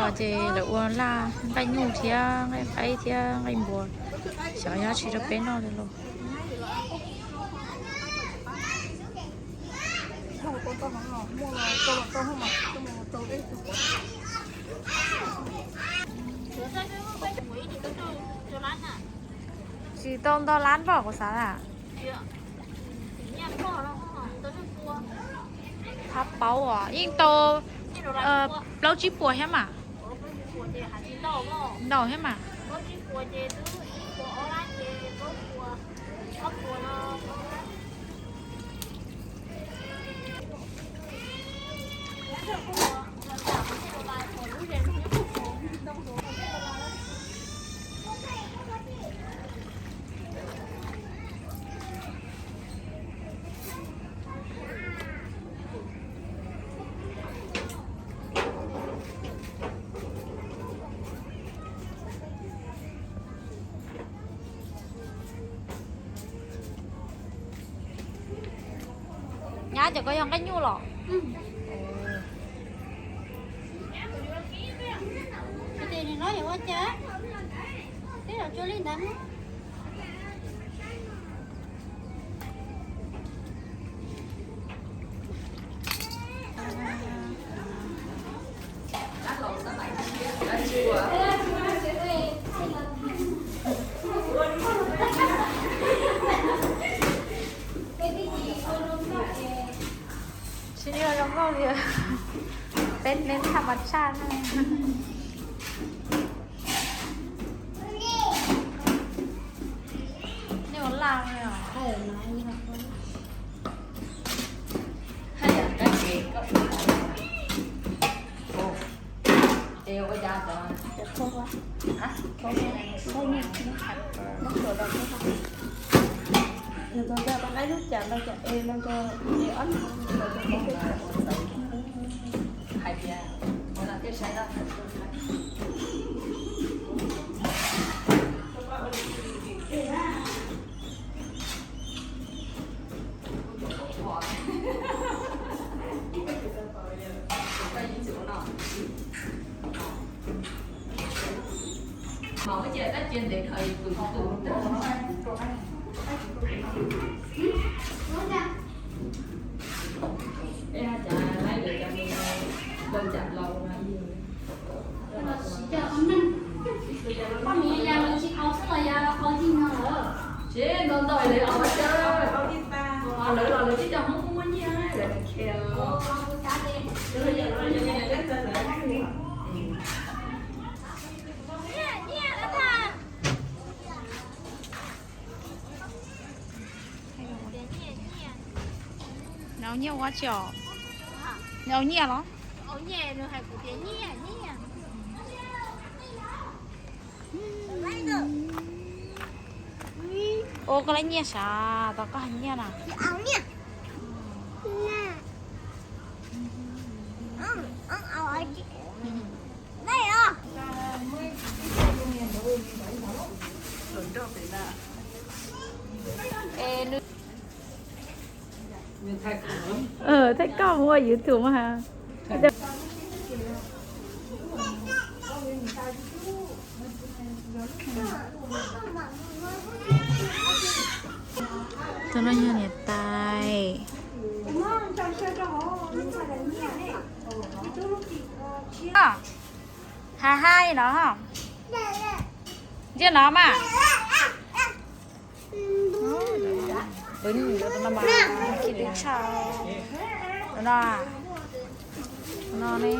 Ces lawv ua laj nqaij nyuj thiab nqaij qaib thiab nqaij npua, xyov yog tsis rau peb noj li los. Tsis tau ntau lab npaum kuv xav na. Thab paub os, yeej tau plaub tsib puas thiab mas. Ntau thiab mas. Nyab, cov ko yog nqaij nyuj los? Tes nim no yuav ua cas? Twb los tsuas li ntawd. Tsis zoo nkauj li. Peb neb tham mas tshaj na. Nej ua laj os. Hais tias ua no thiaj saib lawm. Mas ua cas tab cia ntev khaws tus tus. Tsis ntau ntau lawv os, lawv los lawv tsis coj Hmoob muaj nyiaj lawv. Nws au nyiaj ua tsi os? Nws au nyiaj los? Ua koj lab nyiaj sav, tau koj hais nyiaj na. Thaij koj muaj YouTube mas. Tus no yog niam tais. Hais hais no. Ntsia no mas. Tus no mas khib lwm tshaj. Tus no, tus no ne.